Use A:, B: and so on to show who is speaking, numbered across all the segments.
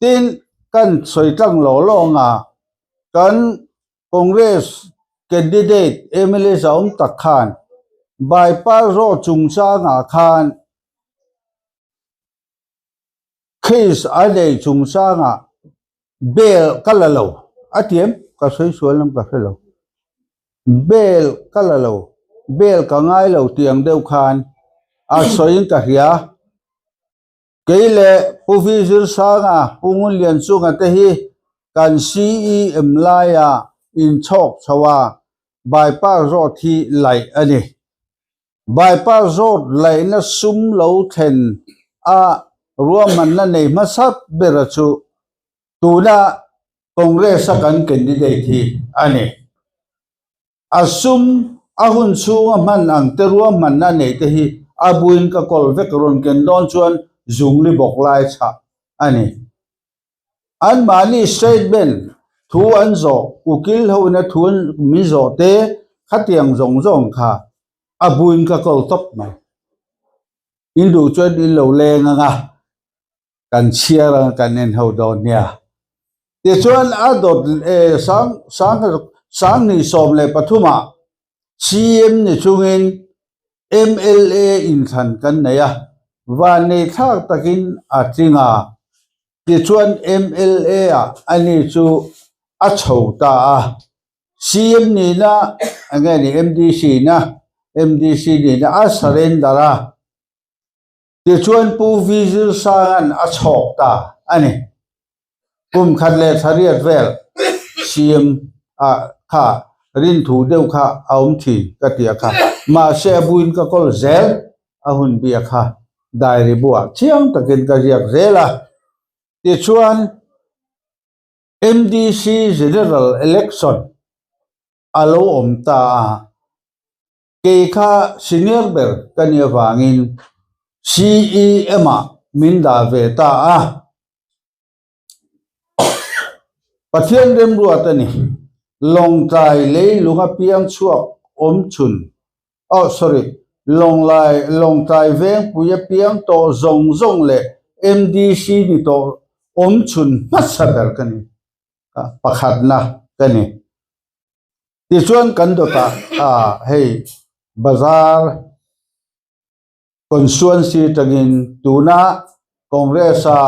A: Tin, kan sawi tlang law law anga kan Congress candidate mla zahawm tak khan bypass road chungchangah khan case a nei chungchangah bail ka la lo a ti em? Ka sawi sual lam ka hre lo. Bail ka la lo, bail ka ngai lo tih ang deuh khan a sawiin ka hria. Kei leh Pu Vi Zirsanga, Pu Ngunlianchunga te hi kan CEM laia inchhawk chho a, bypass road hi laih a ni. Bypass road laihna sum lo thlen a ruahmanna nei hmasa bera chu tuna Congress-a kan candidate hi a ni. A sum a hun chhunga hman ang te ruahmanna neih te hi a buin ka kawl vek rawn ken dawn chuan zungli bawk lai chhah a ni. Anmahni statement thu an zawh, ukil hoina thu an min zawh te khatiang zawng zawng kha a buin ka kawl tawp mai. In duh chuan in lo leng anga kan chhiar anga kan en ho dawn nia. Tichuan a dawt sang sang sanghnih 13 ah CM ni chungin mla inthlan kan nei a, vannei thlak takin a tling a, tichuan mla ah ani chu a chho ta a, CM nihna enge ni MDC na MDC nihna a surrender a. Tichuan Pu Vi Zirsanga'n a chhawk ta a ni. Kum khat leh thla riat vel CM ah kha rinthu deuh kha a awm thin ka ti a kha. Mahse a buin ka kawl zel a hun bia kha diary buah chiang takin ka ziak zel a. Tichuan MDC General Election a lo awm ta a. Kei kha senior ber ka nih avangin CEM ah min dah ve ta a. Pathian remruat a ni. Lawngtlai leilung a piang chhuak awm chhun, oh sorry, Lawnglai Lawngtlai vengpui a piang tawh zawng zawng leh MDC ni tawh awm chhun hmasa ber ka ni, pakhatna ka ni. Tichuan kan dawtah ah hei bazar constituency tangin tuna Congress a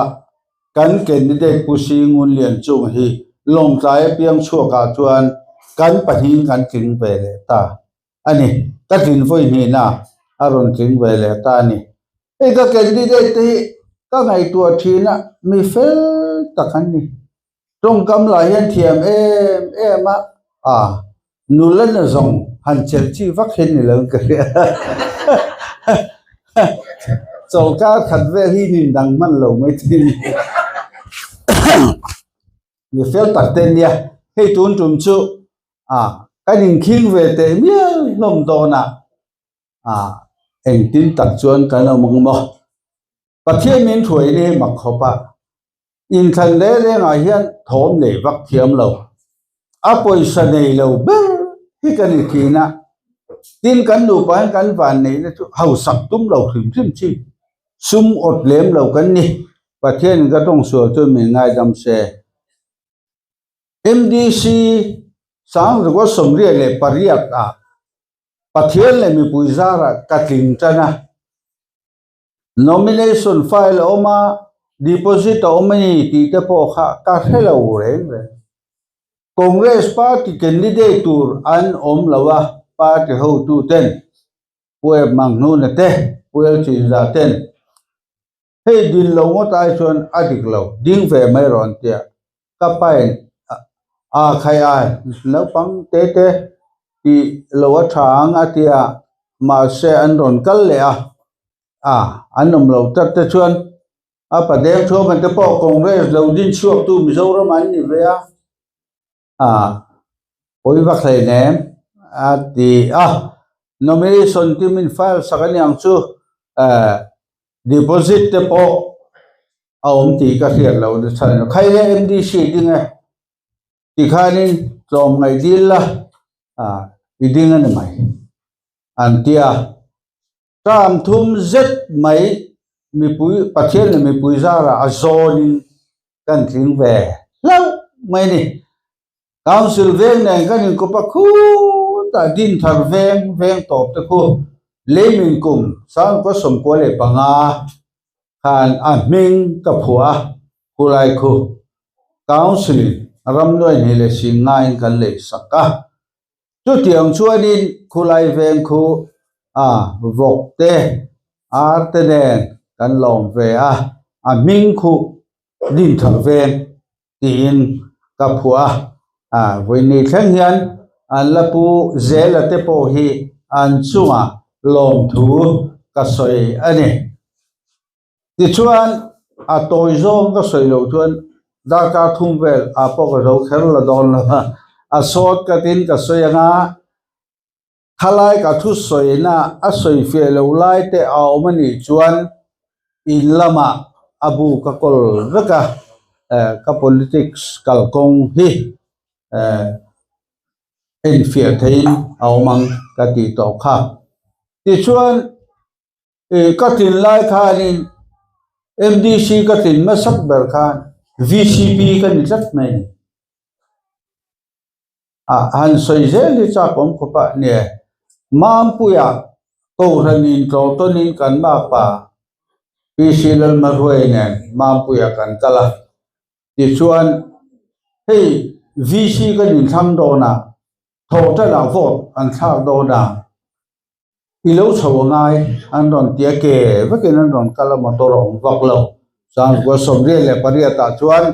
A: kan candidate Pu Singun Lianchung hi Lawngtlai a piang chhuakah chuan kan pahnihin kan tling ve leh ta a ni. Ka tlin vawi hnihna a rawn tling ve leh ta a ni. Hei ka candidate te hi ka ngaihtuah thin a, mi fel tak an ni. Tawngkam lah hian thiam em em a, a nula na zawng han chelh chi vak hian ni lo ka hria. Chawlhkar khat vel hi nin dang hman lo mai thin. Mi fel tak te nia, hei tun tum chu a kan inkhing ve teh mial hlawm dawn a, a engtin tak chuan kan awm ang maw. Pathian min hruai ni hi mak khawp a, inthlan reng rengah hian thawm nei vak thiam lo, a pawisa nei lo ber hi ka ni thin a, tin kan nupa hian kan van neihna chu hausak tum lo hrim hrim chi, sum awt lem lo kan ni, Pathianin ka tawng sual chuan min ngaidam se. MDC Sangzukua 98 ah Pathian leh mipui zarah ka tling tan a. Nomination file a awm a, deposit a awm a ni tih te pawh kha ka hre lo reng reng. Congress party candidate tur an awm lo a, party hotu ten Pu Ep Manghnuna te, Pu El Chinza ten hei din lo ngawt ai chuan a dik lo, ding ve mai rawh an tia. Ka pain a khai a, naupang te te tih lo a tha ang a tia, mahse an rawn kal leh a, a an awm lo tlat te chuan a padeng thuamah te pawh Congress lo din chhuak tu Mizoram an ni ve a, a pawi vak hleinem a ti a, nomination team in file sak a niang chu eh deposit te pawh a awm tih ka hriat loh na chhan a khai le MDC ding e tikhanin tlawm ngaih dil la ah i ding a ni mai an tia term thum zet mai. mipui Pathian leh mipui zarah a zawnin kan tling ve hlauh mai a ni. Council veng nen kan inkawp a khutah Dinthar veng veng tawp te khu leimin kum sangkua 95 khan a hming ka phuah a, khulai khu Council in ramnuai hnih leh sing ngaiin kan lei sak a. Chutiang chuanin khulai veng khu a vawk te ar te nen kan lawm ve a, a hming khu Dinthar veng tiin ka phuah a, vawiin thleng hian an la pu Zela te pawh hi an chungah lawmthu ka sawi a ni. Tichuan a tawi zawng ka sawi loh chuan darkar thum vel ah pawh ka zo kher la dawn lo a, a sawt ka tin ka sawi anga Khalai ka thu sawina a sawi fiah lo lai te a awm a nih chuan in lamah a bu ka kawl vek a, ka politics kalkawng hi enfiah theihin a awm ang ka tih tawh kha. Tichuan ka tlin lai khanin MDC ka tlin hmasak ber khan VCP ka ni tlat mai a ni. A han sawi zel hi chak awm khawp a nia. Mampuia Kohhran in tlawh tawnin kan makpa PC Lalmahruai nen Mampuia kan kal a. Tichuan hei VC kan inthlang dawn a, thawhṭanah vote an thlak dawn a, i lo chho a ngai an rawn ti a, ke vekin an rawn kal a motor a awm vak lo. Sangkua 78 ah chuan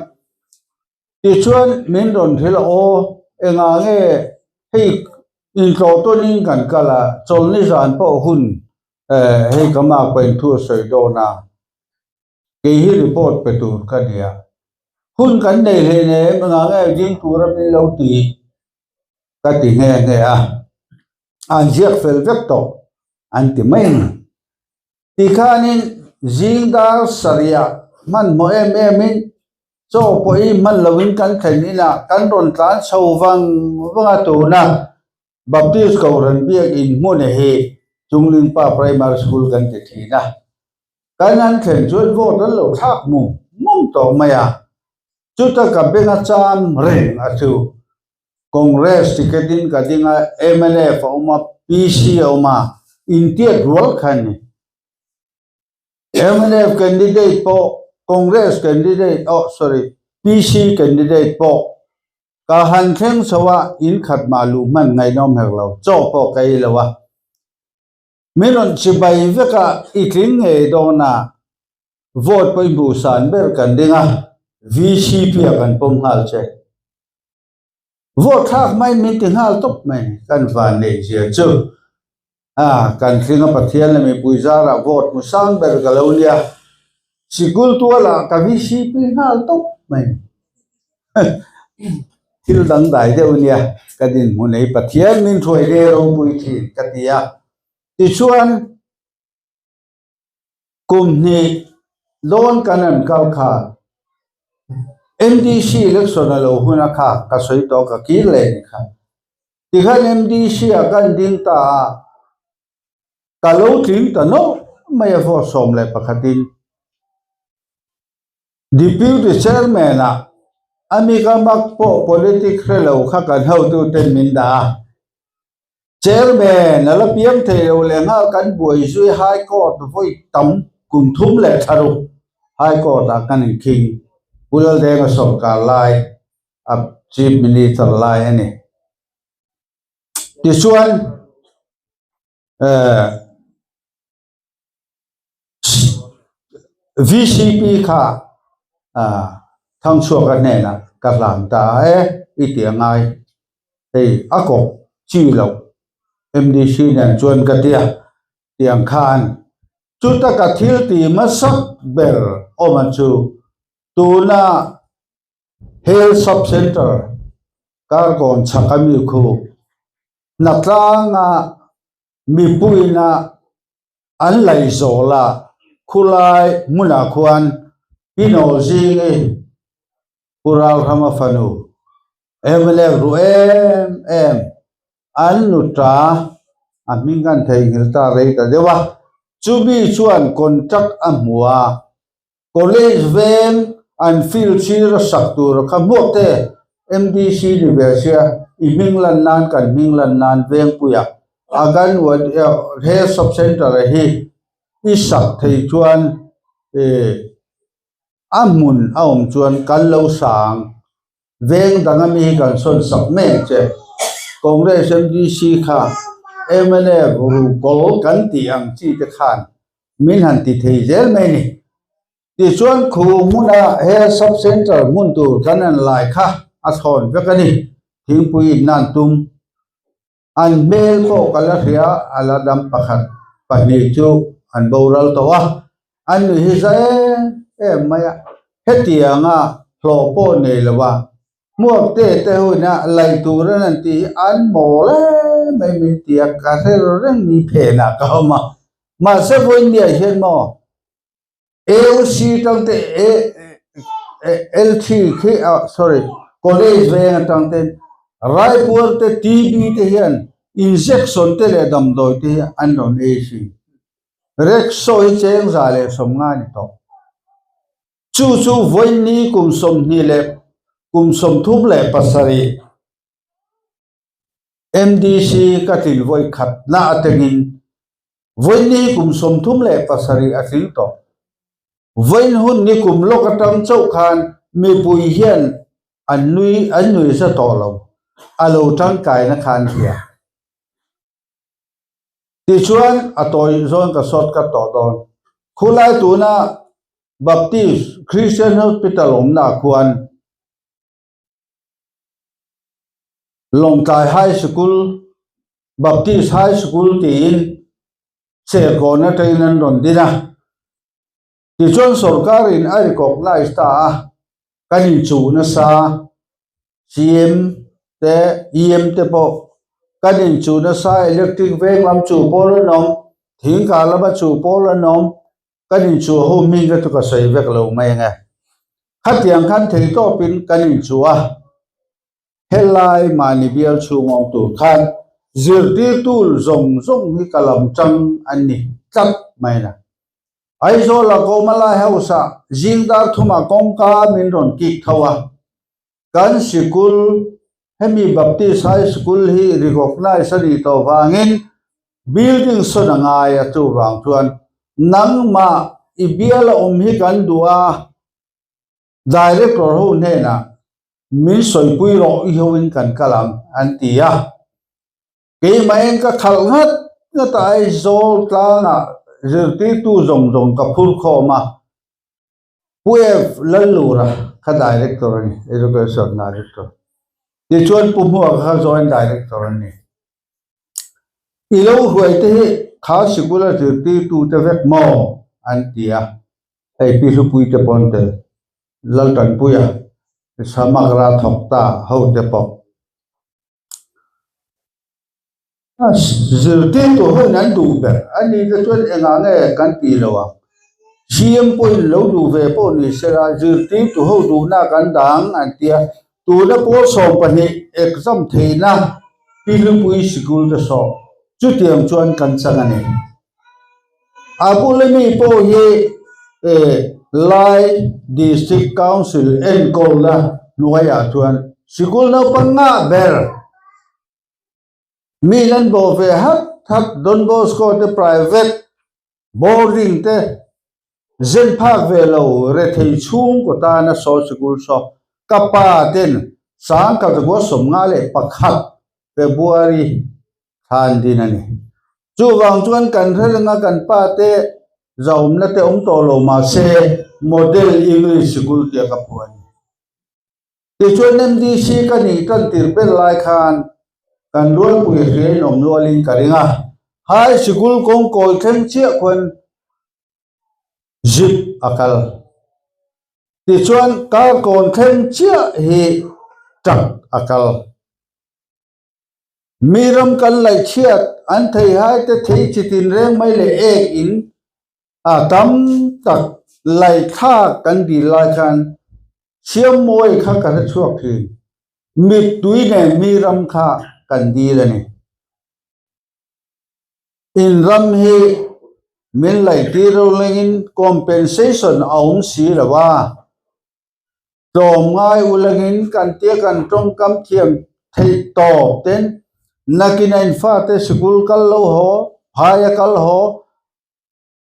A: Tichuan min rawn hrilh a, Aw, engah nge hei intlawh tawnin kan kal a, chawlhni zan pawh hun hei ka mak pahin thu a sawi dawn a, kei hi report pe tur ka nia. Hun kan nei hleinem, engah nge ding tura min lo ti ka ti nghe nghe a, an ziak fel vek tawh an ti mai a ni. Tikhanin zing dar sarih hmanhmawh em emin chaw pawh i hman loin kan thlen inah kan rawn tlan chho vang vang a, tuna Baptist Kohhran Biakin hmun hi Chunglingpa Primary School kan ti thin a, kan han thlen chuan vote an lo thlak mum mum tawh mai a, chuta ka benga cham reng a chu Congress ticket in ka ding a, mnf a awm a, PC a awm a, intiat rual kha a ni. Mnf candidate pawh Congress candidate oh sorry PC candidate pawh ka han thleng chho a, in khat mah luh hman ngaihnawm hek lo, chaw pawh ka ei lo a. Min rawn chibai vek a, i tling ngei dawn a, vote pawh i hmuh san ber kan ding a, VCP ah kan pawm nghal che. Vote thlak mai min ti nghal tawp mai kan van neih zia chu a kan tling a Pathian leh mipui zarah vote hmu sang ber ka lo nia sikul tualah ka VCP nghal tawp mai thil dangdai deuh nia ka dinhmun ei Pathian min hruai ve ropui thin ka ti a tichuan Kum hnih dawn kan an kal khan MDC election a lo hun a kha ka sawi tawh ka kir leh ni kha. Tikhan MDC ah kan ding ta a, ka lo tling ta nawlh mai a vote 11 in. Deputy Chairman ah a mi ka mak pawh politics hre lo kha kan hotuten min dah a. Chairman a la piang thei lo leh nghal kan buai zui High Court vawi tam kum thum leh thla ruk High Court ah kan inkhing Pu Laldenga sawrkar lai a Chief Minister lai a ni. Tichuan eh VCP kha Thangchhuaka hnenah ka hlan ta e i ti a ngai. Hei a kawp chi loh MDC nen chuan ka tia tiang khan chuta ka thil ti hmasak ber awm a chu tuna Health Sub Centre Karkawn chhak ami khu hnatlanga Mipuina an laih zawl a, khulai hmunah khuan Pinaw Zingi Pu Ralhrama fanu mla ru em em an nuta a hming kan theihnghilh ta rei ta deuh a. Chumi chuan contract a hmu a, College veng an field sir a sak tur kha hmuak te MDC ni ve sia i hming lan nan kan hming lan nan Vengpuia Anganwadi he sub centre hi i sak thei chuan a hmun a awm chuan kan lo sang Veng dang ami hi kan sawn sak mek che. Congress MDC kha mnf rukawl kan tih ang chi te khan min han ti thei zel mai ni. Tichuan khu hmuna he sub centre hmun tur kan han lai kha a thlawn vek a ni. Thingpui in nan tum. An hmel pawh ka la hria a la dam pakhat pahnih chu an boral tawh a, an nui hi za em em mai a, hetianga hlawh pawh nei lo a, hmuak te te hun a laih tur an han tih hi an mawl em mai min ti a, ka hre reng ni phenah ka awm a, mahse vawiinniah hian maw AOC tang te LT khi sorry college veng atang ten Raipur te TB te hian injection te leh damdawi te hi an rawn ei thin. Rexo hi cheng za leh 50 ni tawh. Chu chu vawiin kum 20 leh kum 37 MDC ka tlin vawi khat na atangin Vawiin kum 37 a tling tawh. Vawiin hun ni kum lawk atang chauh khan mipui hian an nui an nui za tawh lo, a lo tangkaina khan hria. Tichuan a tawi zawn ka sawt kat tawh dawn. Khulai tuna Baptist Christian Hospital awmna khuan Lawngtlai High Sikul, Baptist High Sikul tiin Serkawn atangin an rawn din a. Tichuan sorkarin a recognise ta a, kan inchuh nasa, CM te, EM te pawh kan inchuh nasa, electric veng lam chu pawl an awm, thingkah lama chu pawl an awm, kan inchuh ho hming kha chu ka sawi vek lo mai ang e. Khatiang khan theitawpin kan inchuh a, helai mahni bial chhung awm tur khan zirtirtu zawng zawng hi ka lam tang an ni tlat mai na. Aizawla Komalai House ah zing dar thumah kawngka min rawn kik tho a, Kan sikul, hemi Baptist High School hi recognise a nih tawh vangin building sawn a ngai a, chuvang chuan nangmah i bial a awm hi kan duh a, director ho hnenah min sawipui rawh i hoin kan kal ang an ti a. Keimahin ka khalh ngat ngat a, Aizawl tlangah zirtirtu zawng zawng ka phur khawm a, Pu F. Lallura kha Director a ni, Education Director. Tichuan Pu Hmuaka kha Joint Director a ni. I lo hruai te hi kha sikul a zirtirtu te vek maw? an ti a. Hei Pi Hlupui te pawn tel, Laltanpuia, Samagra thawk ta ho te pawh. Zirtirtu hun an duh ber a ni te chuan engah nge kan tih lo ang? CM pawhin lo duh ve pawh ni sela zirtirtu ho duhna kan dang an tia tuna pawl 12 exam theihna Pilipui sikul te saw chutiang chuan kan chang a ni. A bula mi pawh hi Lai District Council enkawlna hnuaiah chuan sikul naupang ngah ber Mi lan bo ve hat hat Don Bosco te private boarding te zen phak ve lo rethei chhungkaw tana saw sikul saw ka pa ten 1951 February thlan din a ni. Chuvang chuan kan hre renga kan pa te zahawmna te awm tawh lo mahse model English sikul tia ka phuah a ni. Tichuan MDC ka nih tan tir ber lai khan kan rualpui hriain awm nualin ka ring a, High Sikul kawngkawi thleng chiah khuan zip a kal. Tichuan Karkawn thleng chiah hi truck a kal. Mi ram kan laih chhiat an theihai te thei chi tinreng mai leh ek in A tam tak laithlak kan dil lai khan Siammawi kha ka hre chhuak thin. Mittui nen mi ram kha kan dil a ni. In ram hi. Min laihtir rulingin compensation a awm si lo a. Tlawmngai ulangin kan tia kan tawngkam thiam theih tawp ten nakin a in fate sikul kal lo haw, phaia kal haw,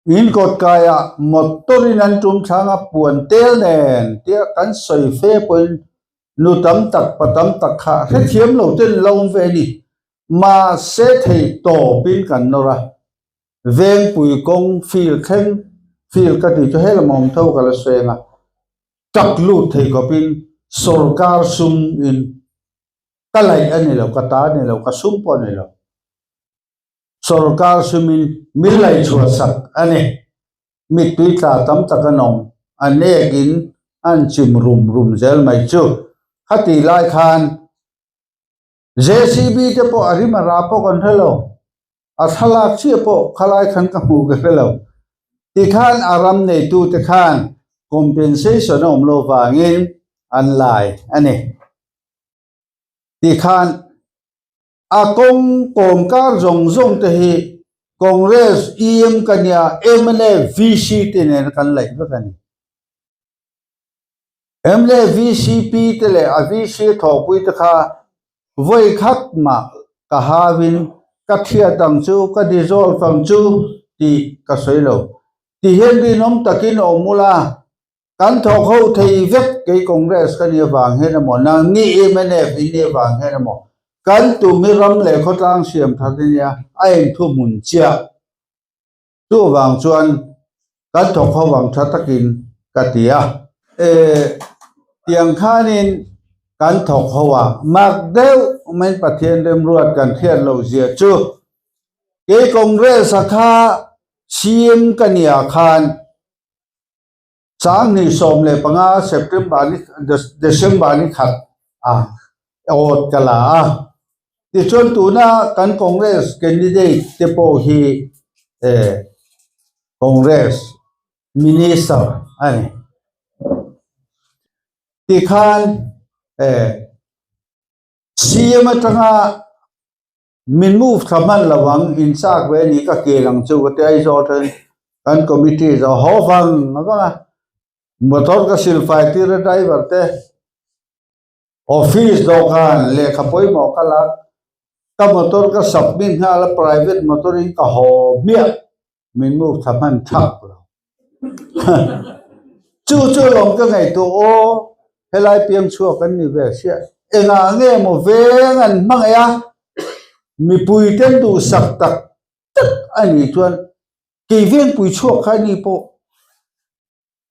A: in kawtkaiah motor in an tum thlanga puan tel nen tia kan sawi fe pawhin nu tam tak pa tam tak kha hrethiam lo ten lo awm ve a ni. Mahse theih tawpin kan nawr a. Vengpui kawng field thleng, field ka tih chu helam a awm tho ka la sawi ang a, tak lut thei khawpin sorkar sum in ka laih a ni lo, ka ta a ni lo, ka sum pawh a ni lo. Sorkar sum in min laih chhuah sak a ni. Mittui tla tam tak an awm, a nek in an chim rum rum zel mai chu. Khatih lai khan JCB te pawh a rim a rah pawh kan hre lo, a thlalak chiah pawh khalai khan ka hmuh ka hre lo. Tikhan a ram neitute khan compensation a awm lo vangin an lai a ni. Tikhan a kawng kawmkar zawng zawng te hi Congress, EM ka nia, mnf, VC te nen kan laih vek a ni. Mla VCP te leh a VC thawhpui te kha vawi khat mah ka hauin ka thiat ang chu, ka dissolve ang chu tih ka sawi lo. Ti hian rinawm takin awm ula, kan thawk ho thei vek kei Congress ka nih avang hian emaw, nangni mnf in nih avang hian emaw, kan tum hi ram leh khawtlang siam that a nia, a inthuhmun chiah. Chuvang chuan kan thawk ho ang tha takin ka ti a. E, tiang khanin kan thawk ho a, mak deuh mai Pathian remruat kan hriat loh zia chu kei Congress a kha CM ka nia khan 2015 September ni December ni khat a awt ka la a. Tichuan tuna kan Congress candidate te pawh hi eh Congress Minister a ni. Tikhan eh CM atanga Min move thla hman lo ang, in chak ve ni ka kel ang chu ka ti Aizawl atangin kan committee zawh haw vang vang a, motor ka silfai tir a driver te office dawhkan lehkha pawimawh ka lak, ka motor ka submit nghal a private motor in ka haw hmiah. Min move thla hman thak lo. Chu chu lawm ka ngaihtuah aw, helai piang chhuak an ni ve sia. Engah nge maw veng an hmangaih a, mipui ten duhsak tak tak a nih chuan kei vengpui chhuak kha ni pawh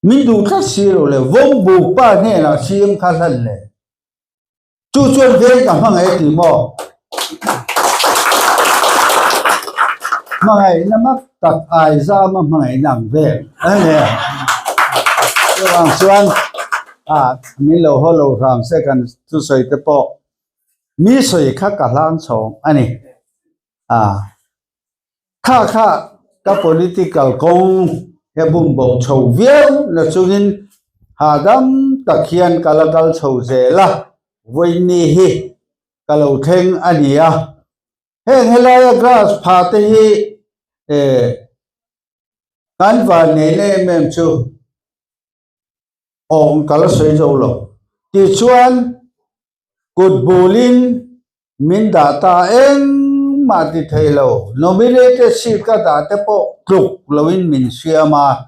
A: min duh tlat si lo le, vawmbuk pa hnenah CM kha hlan le. Chu chuan veng ka hmangaih a ti maw? Hmangaihna mak tak ai zama hmangaihna ang vel a ni. Chuvang chuan a min lo haw lo hram se kan thusawi te pawh mi sawi kha ka hlang chhawng a ni. A Kha kha ka political kawng he bum bo chho viau na chungin hahdam tak hian ka la kal chho zel a, vawiinni hi ka lo thleng a ni a. Heng helaia grass pha te hi eh kan van neihna em em chu awng ka la sawi zo lo. Tichuan Kut bulin min dah ta engmah ti thei lo, nominated seat ka dah te pawh tluk loin min siam a,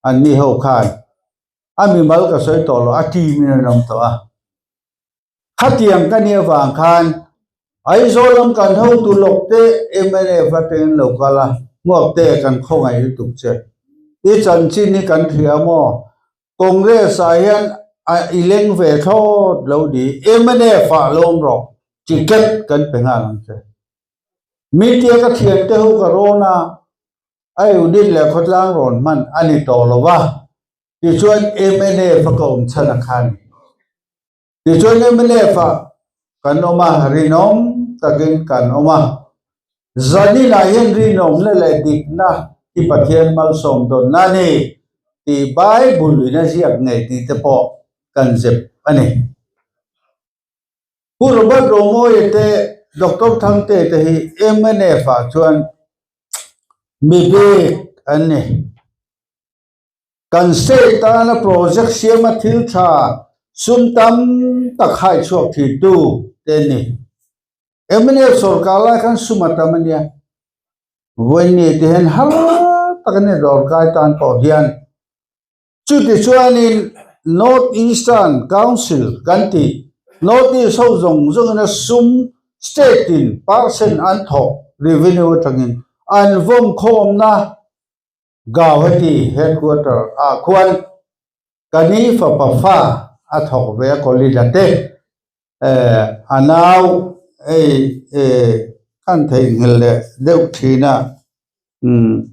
A: anni ho khan a mimal ka sawi tawh lo, a team in an awm tawh a. Khatiang ka nih avang khan Aizawl lam kan hotu lawk te mnf atangin lo kal a, hmuak te kan khawngaih lutuk che. I chanchin hi kan hria maw? Congress ah hian a i leng ve thlawt lo ni, mnf ah lawm rawh, ticket kan pe nghal ang che. Media ka thiante ho ka rawn a, a unit leh khawtlang rawn hman a ni tawh lo va, tichuan mnf a ka awm chhan a kha a ni. Tichuan mnf ah kan awm a, rinawm takin kan awm a. Zaninah hian rinawmna leh dikna hi Pathian malsawm dawnna a ni tih Bible in a ziak ngei tih te pawh kan zep a ni. Pu Robert Romawia te Doctor Thangte te hi mnf ah chuan mi bik. an ni. Kan state tana project siama thil tha sum tam tak hai chhuak thintu te an ni. Mnf sorkar lai khan sum a tam a nia. Vawiin te hian har tak a ni dawrkai tan pawh hian. Chutichuanin North Eastern Council kan tih, North East ho zawng zawngin a sum state in percent an thawk revenue atangin an vawm khawmna Gauhati headquarter ah khuan ka ni fapa fa a thawk ve a college a te a nau hei kan theihnghilh leh deuh thin a umm.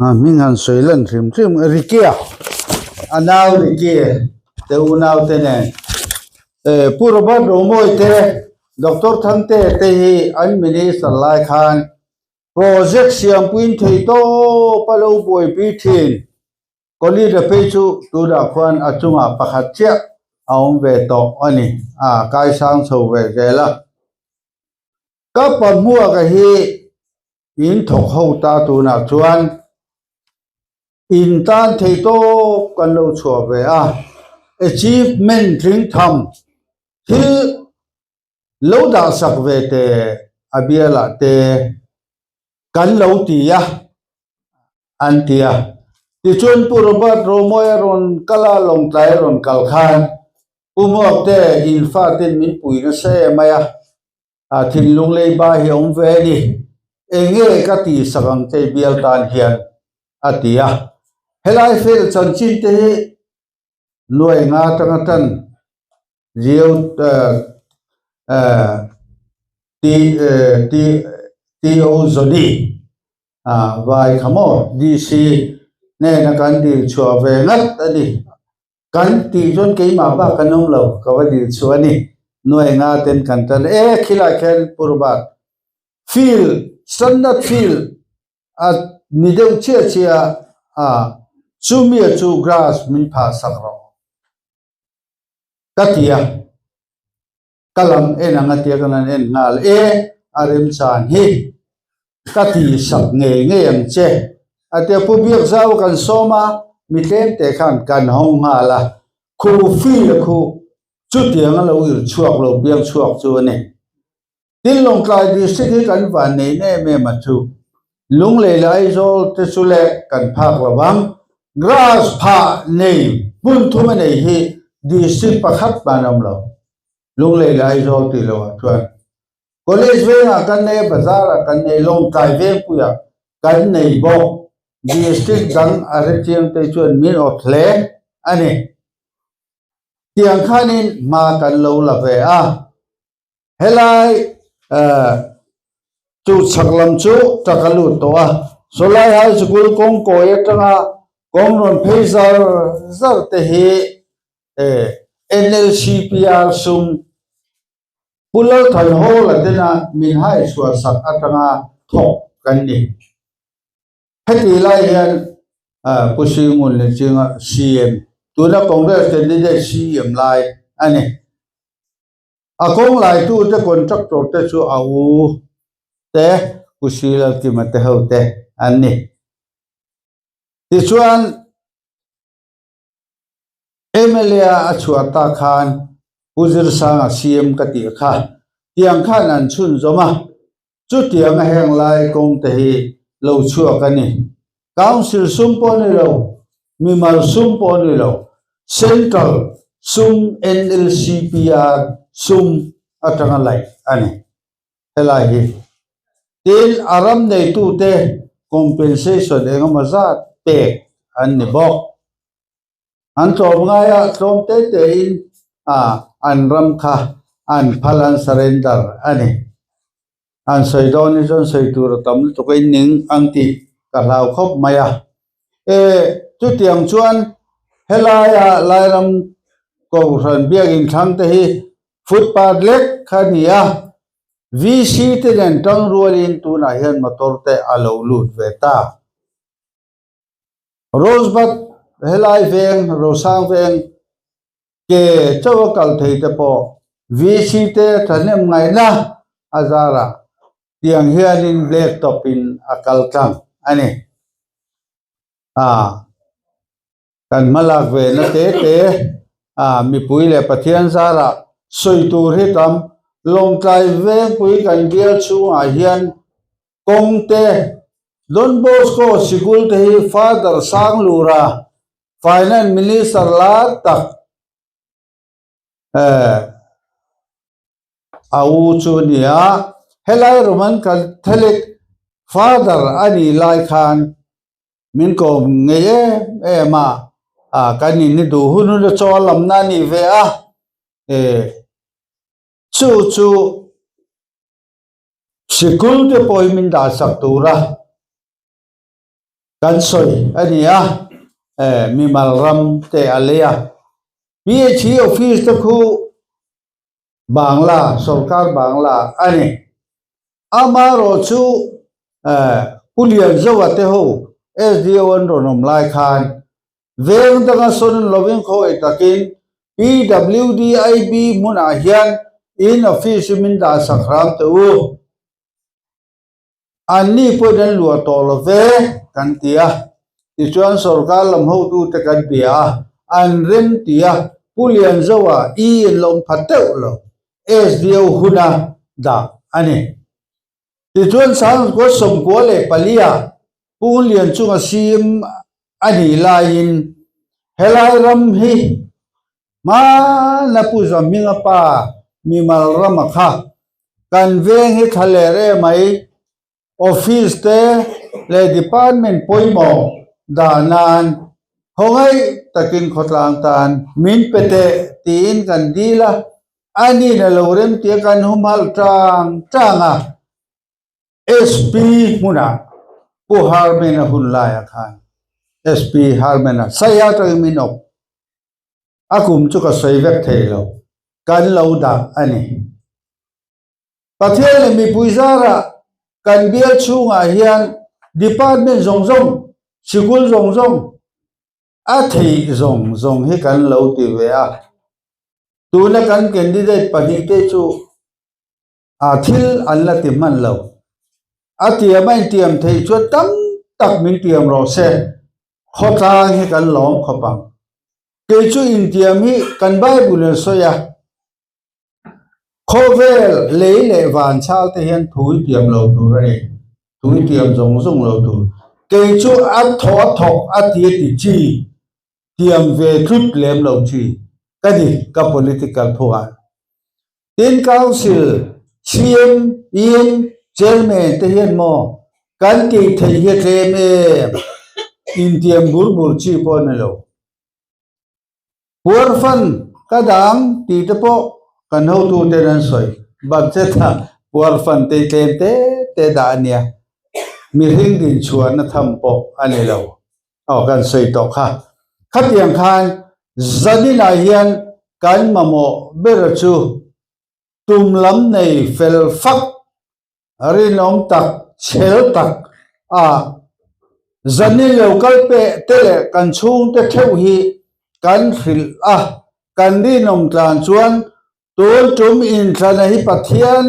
A: A hming han sawi lan hrim hrim Ricky-a a nau Ricky te unau te nen eh Pu Robert Romawi te Doctor Thangte te hi an minister lai khan project siampuiin thei tawp a lo buaipui thin. College phei chu tunah khuan a chungah pakhat chiah a awm ve tawh a ni, a kaisang chho ve zel a. Ka pahmuaka hi in thawk ho ta tunah chuan in tan thei tawp kan lo chhuah ve a, achievement tling tham thil lo dah sak ve te a bialah te kan lo ti a an ti a. Tichuan Pu Robert Romawia rawn kal a, Lawngtlai a rawn kal khan Pu Hmuak te in faten min pui nasa em mai a, a thinlung leiba hi a awm ve a ni, enge ka tih sak ang che bial tan hian a ti a. Helai fel chanchin te hi Nuai nga atanga tan Geo TO Zoni vai kha maw DC hnena kan dil chhuah ve ngat a ni. Kan tih chuan keimah bak kan awm lo ka va dil chhuah a ni. Nuai nga ten kan tan e khilai khian Purbat field standard field A ni deuh chiah chiah a, chumia chu grass min phah sak rawh ka ti a, ka lam en ang a tia ka lan en nghal e, a remchan hi ka ti sak ngei ngei ang che a tia Pu Biakzau kan sawm a, mi tlem te khan kan hawng nghal a, khu feel khu chutiang a lo irh chhuak lo piang chhuak chu a ni. Tin Lawngtlai District hi kan van nei em em a chu. Lunglei leh Aizawl te chu le kan phak lo vang. Grass phah nei hmun thum a nei hi District pakhat hman a awm lo. Lunglei leh Aizawl tih loh ah chuan College vengah kan nei a, Bazar ah kan nei, Lawngtlai vengpuiah kan nei bawk. District dang a hrechiang te chuan min awt hle a ni. Tiang khanin hma kan lo la ve a. Helai chu chhak lam chu truck a lut tawh a, sawlai high school kawng kawi atanga kawng rawn phei zar zar te hi NLCPR sum Pu Lalthanhawla tena min hai chhuah sak atanga thawk kan ni. Heti lai hian Pu Singun leh Chinga CM tuna Congress candidate CM lai a ni. A kawng laitute contractor te chu a u te Pu Silalkima te ho te an ni. Tichuan MLA a chhuah tak khan Pu Zirsanga CM ka tih kha tiang khan an chhunzawm a, chutiang a heng lai kawng te hi lo chhuak a ni. Council sum pawh ni lo, mimal sum pawh ni lo, Central sum NLCPR sum atanga laih a ni. Helai hi tin a ram neitute compensation engemaw zat pek an ni bawk. An tlawm ngai a, tlawm te tein an ram kha an phal an surrender a ni. An sawi dawn hi chuan sawi tur a tam lutuk a inning ang tih ka hlau khawp mai a. E, chutiang chuan helaia Lairam Kohhran biakin thlang te hi footpath lek kha a ni a, VC te nen tang rualin tunah hian motor te a lo lut ve ta. Rosebud helai veng, Rosang veng ke chauh a kal thei te pawh. VC te thahnem ngaihna a zarah tiang hianin black top in a kal tlang a ni. A kan hmalak ve na te te a mipui leh Pathian zarah sawi tur hi tam Lawngtlai Vengpui kan bial chhungah hian kawng te Don Bosco sikul te hi Father Sanglura Finance Minister lar tak a u chu a ni a, helai Roman Catholic Father a nih lai khan min kawm ngei em em a, kan in hi duh hun hun a chaw a lamna a nih ve a, chu chu sikul te pawh hi min dah sak tur a. Kan sawi a ni a, mimal ram te a lei a. PHE office te khu Bangla, sorkar Bangla a ni. Amaherawh chu Pu Lianzoa te ho SDO an rawn awm lai khan veng danga sawn lovin khawi takin PWDIB hmunah hian in office hi min dah sak hram teh u. Anni pawhin an luah tawh lo ve kan ti a, tichuan sorkar lam hotute kan bia a, an rem ti a, Pu Lianzoa i in lawm pha teuh lo, SDO huna dah a ni. Tichuan Sangkua 94 ah Pu Lianchunga CM a nih laiin helai ram hi Hmana Pu Zahminga pa mimal rama kha kan veng hi thla leh reh mai, office te leh department pawimawh dah nan khawngaih takin khawtlang tan min pe teh tiin kan dil a, ani'n a lo remtia kan humhalh tang tang a. SP hmunah Pu Harmena hun laiah khan SP Harmena Saia atangin min awk. A kum chu ka sawi vek thei lo, kan lo dah a ni. Pathian leh mipui zarah kan bial chhungah hian department zawng zawng, sikul zawng zawng, a theih zawng zawng hi kan lo ti ve a. Tuna kan candidate pahnihte chu A thil an la ti hman lo. A tiam a intiam theih chuan tam tak min tiam rawh se, khawtlang hi kan lawm khawp ang. Kei chu intiam hi kan Bible in a sawi a, khawvel lei leh van chal te hian thu i tiam lo tur a ni, thu i tiam zawng zawng lo tur. Kei chu a thaw a thawk a ti a ti chi, tiam ve tlut lem lo chi ka ni ka political phungah. Tin Council, CM, in Chairman te hian maw kan tih theih hi a tlem em? Intiam bur bur chi pawh a ni lo. Puar fan ka dang tih te pawh kan hotu ten an sawi. Budget ah puar fan te hi tlem te te dah a nia. Mihring dinchhuahna tham pawh a ni lo. Aw kan sawi tawh kha. Khatiang khan zaninah hian kan mamawh ber chu tum lam nei fel fak, rinawm tak, chhel tak a zanin lo kal peh te leh kan chhungte theuh hi kan hrilh a, kan rinawm tlan chuan tun tum inthlana hi Pathian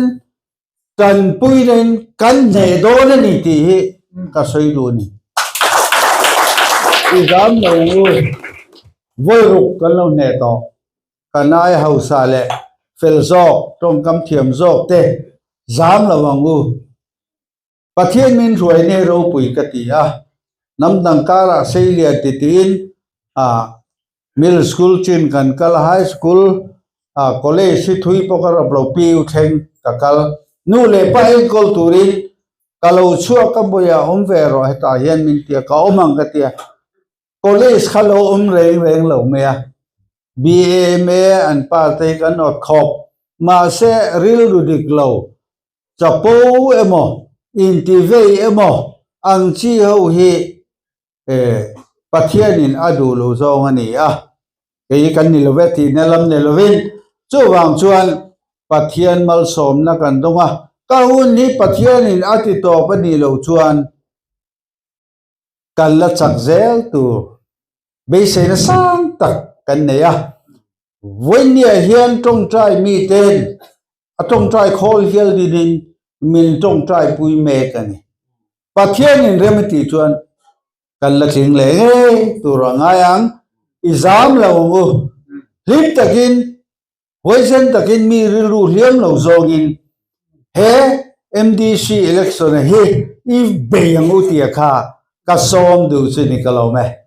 A: Tanpuina in kan hneh dawn a ni tih hi ka sawi duh a ni. I zam lo u, vawi ruk kan lo hneh tawh. Kan ai hausa leh fel zawk, tawngkam thiam zawk te zam lo ang u. Pathian min hruai nei ropui ka ti a, hnam dang karah sei lian ti tiin a Middle school chin kan kal a, high school ah college hi thui pawh ka rap lo, PU thleng ka kal. Nu leh pa enkawl turin ka lo chhuak ka buaiah awm ve rawh hetah hian min ti a, ka awm ang ka ti a. College kha lo awm reng reng lo mai a, BA, MA an pa te hi kan awt khawp. Mahse rilru dik lo, chapo emaw, intivei emaw ang chi ho hi E, Pathianin a duh lo zawng a ni a, kei kan ni lo ve tihna lam ni lovin, chuvang chuan Pathian malsawmna kan dawng a, ka hun hi Pathianin a ti tawp a nih loh chuan kan la chak zel tur beiseina sang tak kan nei a. Vawinia hian tawngtai miten a tawngtai khawl hial dinin min tawngtai pui mek a ni. Pathianin rem a tih chuan kan la tling leh ngei tur a ngai ang. I zam lo ang u. Hlim takin Huaisen takin mi rilru hliam lo zawngin he MDC election hi i bei ang u tia kha ka sawm duh chu ni ka lawm e.